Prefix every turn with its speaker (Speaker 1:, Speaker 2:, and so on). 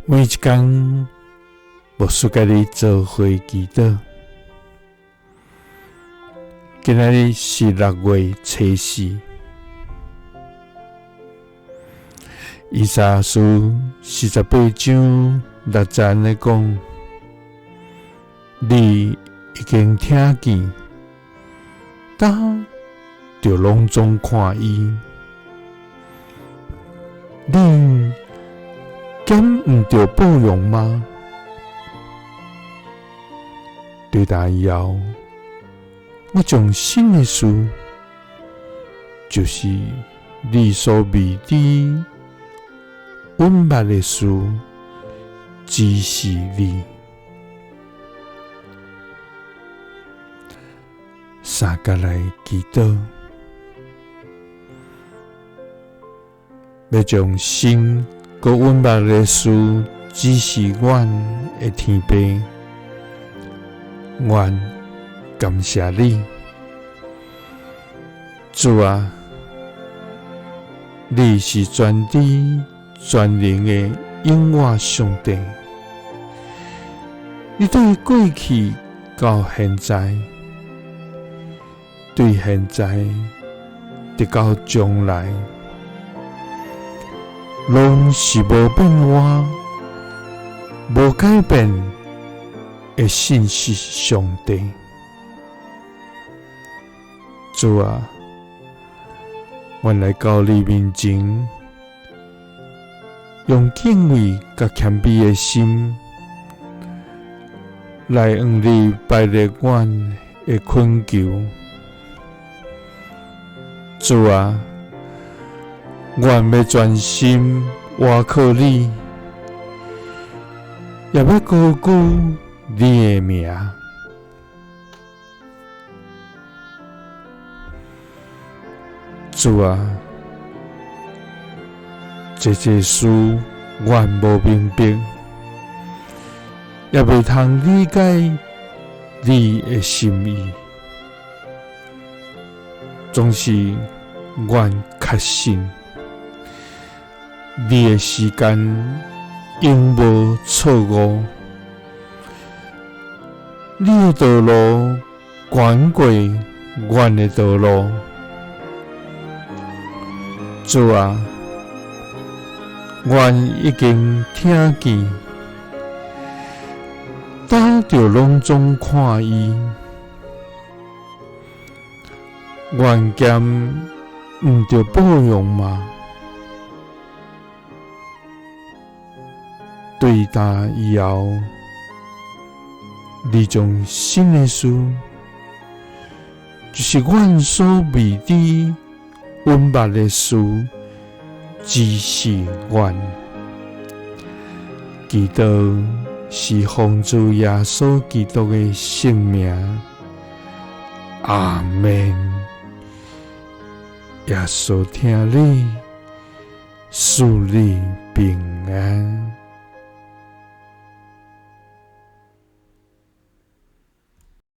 Speaker 1: 每一工，牧師佮你做伙祈禱。今仔日是6月初四，以賽亞書48章6節按呢講：你已經聽見，今就攏總看伊，恁敢毋著報應嗎？對今以後，我將新的事，就是你所未知、隱密的事，指示你。三佮來祈禱。欲將新閣隱密的事指示阮的天父，阮感謝你，主啊，你是全知全能的永活上帝，你對過去到現在，對現在直到將來，攏是無變化、無改變的信實上帝。主啊，阮來到你面前，用敬畏佮謙卑的心，來向你擺列阮的懇求。主啊，阮欲專心倚靠你，也欲高舉你的名。主啊，這濟事阮無明白，也袂通理解你的心意。總是阮確信，你的時間永無錯誤，你的道路懸過阮的道路。主啊，阮已經聽見，今就攏總看伊。阮敢毋著報應嗎？對今以後，你將新的事，就是阮所未知、隱密的事，指示阮。祈禱是奉主耶穌基督的聖名。阿們。耶穌疼你，賜你平安。